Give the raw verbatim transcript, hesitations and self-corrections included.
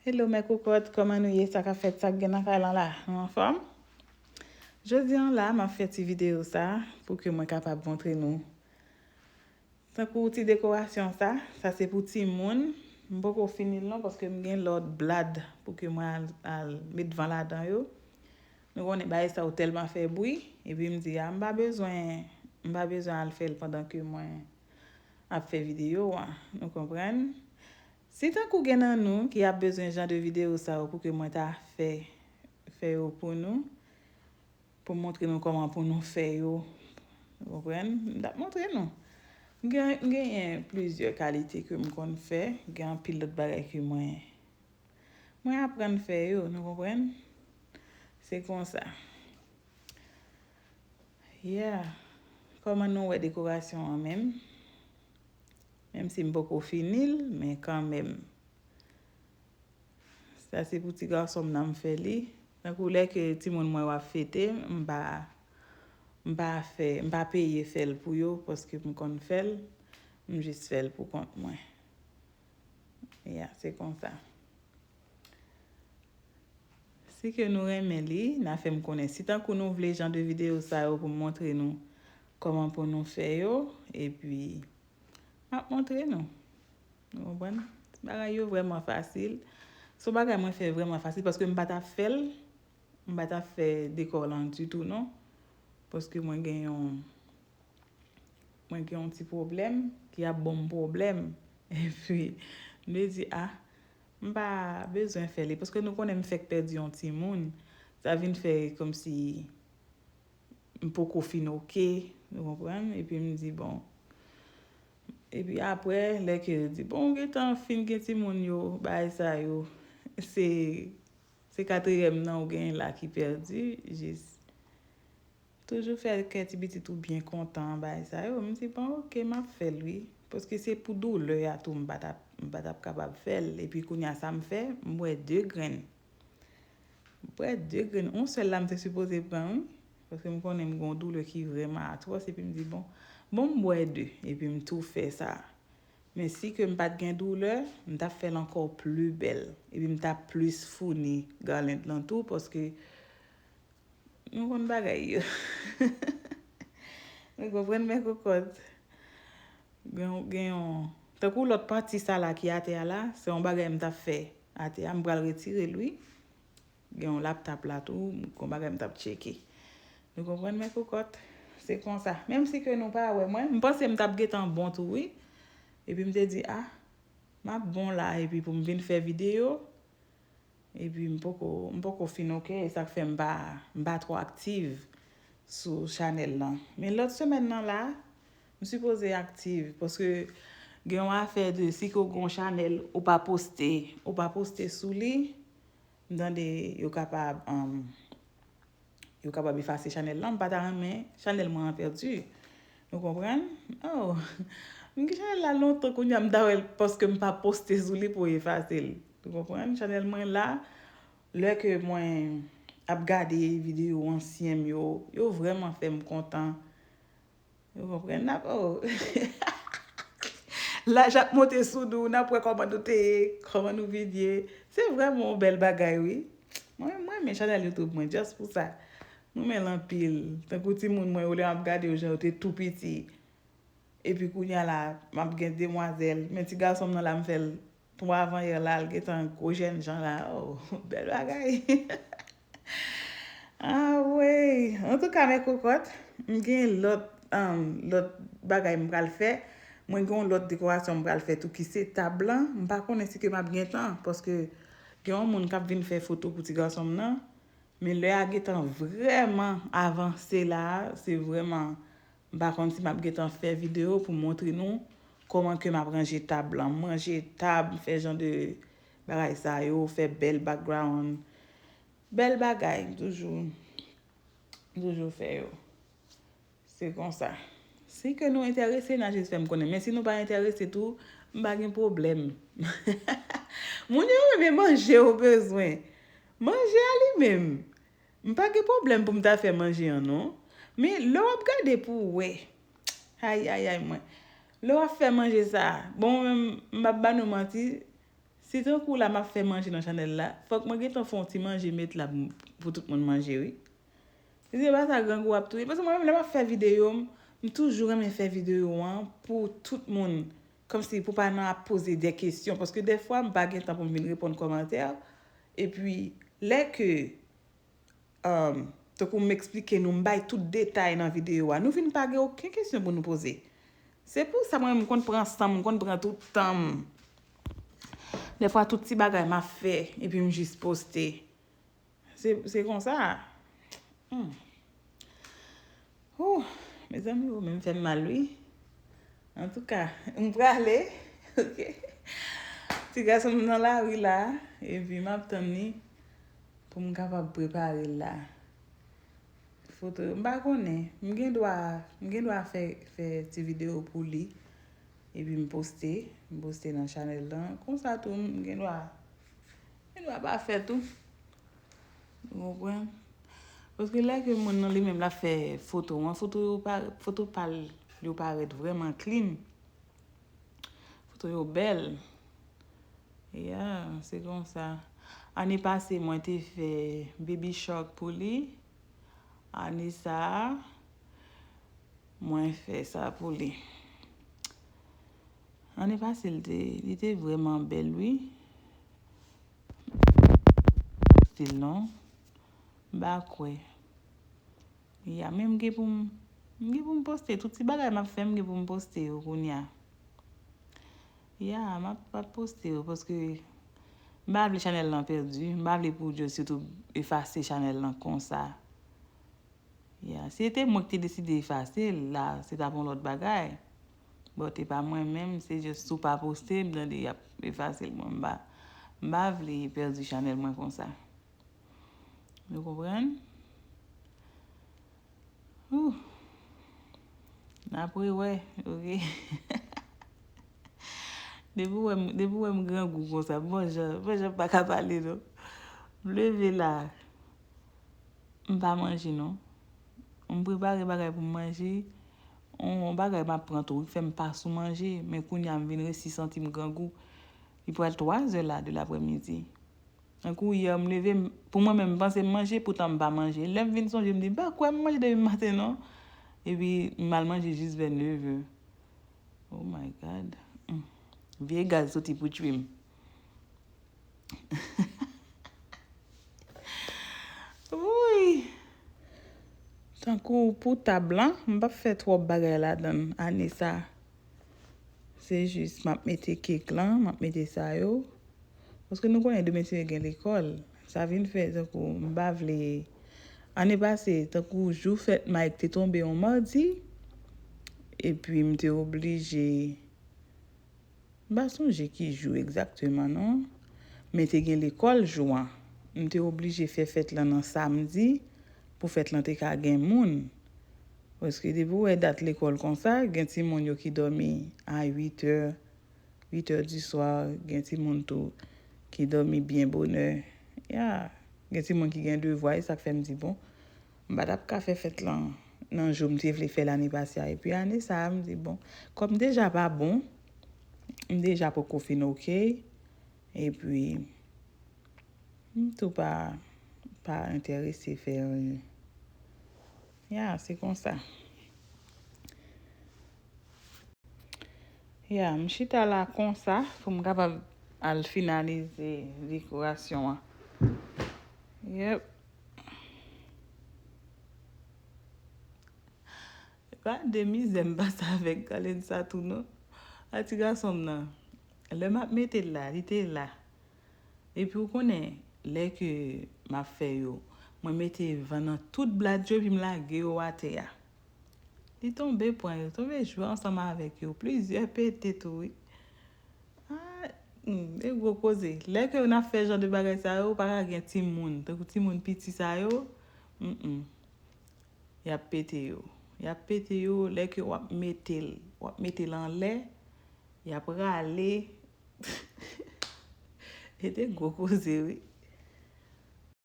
Hello, mes cocottes, kòman nou ye? Sa k ap fèt, sa k gen nan kay lan la? Nou anfòm? Jodi an la, m ap fè ti videyo sa pou ke mwen kapab montre nou. Tankou ti dekorasyon sa, sa se pou timoun. M poko fini l non, paske m gen lòt blad pou ke mwen al, al met van ladan yo. Nou konnen bagay sa yo tèlman fè bri, epi m di, a, m pa bezwen, m pa bezwen al fè l pandan ke mwen ap fè videyo a. Nou konprann? Si tankou gen nan nou ki ap bezwen jan de videyo sa yo pou ke mwen ta fè, fè yo pou nou, pou montre nou kòman pou nou fè yo. Ou konprann? M t ap montre nou. M gen, m genyen plizyè kalite ke m konn fè. Gen anpil lòt bagay ke mwen, mwen aprann fè yo. Nou konprann? Se konsa. Yeah. Kòman nou wè dekorasyon an menm? Menm si m poko fini l, men kanmenm. Sa se pou ti gason m nan m fè li. Tankou lè ke timoun mwen yo ap fete, m pa, m pa fè, m pa peye fè l pou yo, paske m konn fè l, m jis fè l pou kont mwen. Ya, se konsa. Si ke nou renmen li, n a fè m konnen. Si tankou nou vle jan de videyo sa yo pou m montre nou kòman pou nou fè yo, epi m ap montre nou. Nou konprann? Bagay yo vrèman fasil. Se yon bagay mwen fè vrèman fasil paske m pa t ap fè l. M pa t ap fè dekò lan ditou non. Paske mwen gen yon, mwen gen yon ti pwoblèm ki ap ban m pwoblèm. Epi, m te di, a, m pa bezwen fè li. Paske nou konnen m fèk pèdi yon timoun. Sa vin fè kòmsi m poko fin oke, nou konprann? Epi m di, bon. Epi apre, lè ke yo di, bon, ou gentan fin gen timoun yo, bagay sa yo, se, se katriyèm nan ou genyen la ki pèdi, jis toujou fè kè ti pitit ou byen kontan, bagay sa yo. M di, bon, oke, m ap fè l, wi. Paske se pou doulè a tou, m pa t ap, m pa t ap kapab fè l. Epi kounye a sa m fè, m bwè de grenn. M bwè de grenn. Yon sèl la m te sipoze pran, wi. Paske m konnen m gen yon doulè ki vrèman atwòs. Epi m di, bon, bon, m bwè de. Epi m tou fè sa. Men si ke m pa t gen doulè, m t ap fè l ankò pli bèl. Epi m t ap plis founi galèt lan tou, paske nou konn bagay yo. Nou konprann, mes cocottes. Gen, gen yon, tankou lòt pati sa la ki atè a la, se yon bagay m t ap fè atè a, m pral retire l, wi. Gen yon laptop la tou, m gen yon bagay m t ap tcheke. Nou konprann, mes cocottes? Se konsa. Menm si ke nou pa wè mwen, m panse m t ap gentan bon tou, wi. Epi m te di, a, m ap bon la, epi pou m vin fè videyo, epi m poko, m poko fin oke, e sa k fè m pa, m pa twò aktiv sou chanèl lan. Men lòt semèn nan la, m sipoze aktiv, paske gen yon afè de si ke w gen yon chanèl, ou pa poste, ou pa poste sou li, m tande yo kapab, um, yo kapab efase chanèl lan, m pa ta renmen chanèl mwen an pèdi. Nou konprann? Oh, m gen chanèl la lontan kounye a m ta wè l paske m pa poste sou li pou efase l. Nou konprann? Chanèl mwen la, lè ke mwen ap gade videyo ansyen m yo, yo vrèman fè m kontan. Ou konprann? N ap, oh. Laj ap monte sou nou, n ap wè kòman nou te ye, kòman nou vin ye. Se vrèman yon bèl bagay, wi. Mwen, mwen renmen chanèl YouTube mwen, just pou sa. Mwen renmen l anpil. Tankou timoun mwen yo, lè m ap gade yo, jan yo te tou piti. Epi kounye a la, m ap gen demwazèl. Men ti gason m nan la, m fè l twa avan yè la, l gentan gwo jènjan la. Oh, bèl bagay. Anmwey! Antouka, mes cocottes, m gen lòt, um, lòt bagay m pral fè. Mwen gen yon lòt dekorasyon m pral fè tou ki se tab lan. M pa konnen si ke m ap gen tan, paske gen yon moun k ap vin fè foto pou ti gason m nan. Men lè a gentan vrèman avanse la, se vrèman, m pa konn si m ap gentan fè videyo pou montre nou kòman ke m ap ranje tab lan. M ranje tab, m fè jan de bagay sa yo, fè bèl background. Bèl bagay, m toujou, m toujou fè yo. Se konsa. Si ke nou enterese, n a jis fè m konnen. Men si nou pa enterese tou, m pa gen pwoblèm. Moun yo renmen manje yo bezwen. Manje a li menm. M pa gen pwoblèm pou m ta fè manje an non. Men lè w ap gade pou w wè. Ay, ay, ay, mwen. Lè w ap fè manje sa, bon, mwen menm, m p ap ba nou manti, Si tankou la m ap fè manje nan chanèl la, fòk mwen gentan fè yon ti manje met la pou, pou tout moun manje, wi. Si se pa sa, grangou ap touye. Paske mwen menm, lè m ap fè videyo m, m toujou renmen fè videyo an pou tout moun. Kòmsi pou pa nan ap poze de kesyon. Paske dèfwa, m pa gen tan pou m vin reponn kòmantè. Epi, lè ke um, tankou m eksplike nou, m bay tout detay nan videyo a, nou vin pa gen okenn kesyon pou nou poze. Se pou sa mwen, m konn pran san m, m konn pran tout tan m. Dèfwa, tout ti bagay m ap fè, epi m jis poste. Se, se konsa. Hmm. Ouh, mezanmi, ou menm fè m mal, wi. Antouka, m prale, oke? Ti gason m nan lari la, epi m ap tann li pou m kapab prepare l la. Foto yo, m pa konnen. M gen dwa, m gen dwa fè, fè ti videyo pou li. Epi m poste, m poste nan chanèl lan. Konsa tou, m gen dwa, m gen dwa pa fè tou. Ou konprann? Paske lè ke moun nan li menm l ap fè foto an, foto yo pa, foto pa l yo parèt vrèman clean. Foto yo bèl. Ya, se konsa. Ane pase, mwen te fè baby shock pou li. Ane sa a, mwen fè sa pou li. Ane pase, li te, li te vrèman bèl, wi. Stil non. M pa kwè. Ya, men m gen pou m, m gen pou m poste. Tout ti bagay m ap fè, m gen pou m poste yo kounye a. Ya, m ap, m ap poste yo, paske m pa vle chanèl lan pèdi. M pa vle pou just YouTube efase chanèl lan konsa. Ya, si se te mwen ki te deside efase l la, se t ap yon lòt bagay. But e pa mwen menm, se just si w pa poste, m tande y ap efase l. Mwen, m pa, m pa vle pèdi chanèl mwen konsa. Nou konprann? Ouh. N ap rewè, oke? Depi w wè m, depi w wè m grangou konsa, bon jan, bon jan m pa ka pale non. M leve la, m pa manje non. M prepare bagay pou m manje. On, on bagay m ap pran tou, wi, fè m pa sou manje. Men kounye a m vin resi santi m grangou. Li pral twa zè la de laprèmidi. Tankou yè, m leve, m, pou mwen menm, m panse m manje, poutan m pa manje. Lè m vin sonje, m di, m pa kwè m manje depi maten non. Epi m al manje jis vè neve. Oh my God. Hmm. Vye gaz soti pou tchwe m. Wouy! Tankou pou tab lan, m p ap fè twòp bagay ladan l ane sa. Se jis, m ap mete kek lan, m ap mete sa yo. Paske nou konnen demen se gen lekòl. Sa vin fè, tankou, m pa vle. Ane pase, tankou jou fèt Mike te tonbe yon madi, epi m te oblije, m pa sonje ki jou egzakteman non, men te gen lekòl jou an. M te oblije fè fèt lan nan samdi pou fèt lan te ka gen moun. Paske depi w wè dat lekòl konsa, gen timoun yo ki dòmi a uit è, uit è di swa, gen timoun tou ki dòmi byen bonè. Ya, gen timoun ki gen devwa, e sa k fè m di, bon, m pa t ap ka fè fèt lan nan jou m te vle fè l ane pase a. Epi ane sa a, m di, bon, kòm m deja pa bon, m deja poko fin oke, epi m tou pa, pa enterese fè anyen. Ya, se konsa. Ya, m chita la konsa pou m kapab al finalize dekorasyon an. Yep. Gade mizè m pase avèk Kalen sa tou non. A ti gason m nan, lè m ap mete l la, li te la. Epi w konnen, lè ke m ap fè yo, mwen mete van nan tout blad yo epi m lage yo atè a. Li tonbe pran yo, tonbe jwe ansanm avèk yo, plizyè pete tou wi. Ah, hmm, e gwo koze. Lè ke n ap fè jan de bagay sa yo, pa ka gen timoun, tankou timoun piti sa yo, mm, mm. Y ap pete yo. Y ap pete yo, lè ke w ap mete l, w ap mete l anlè, y ap rale. E te gwo koze wi.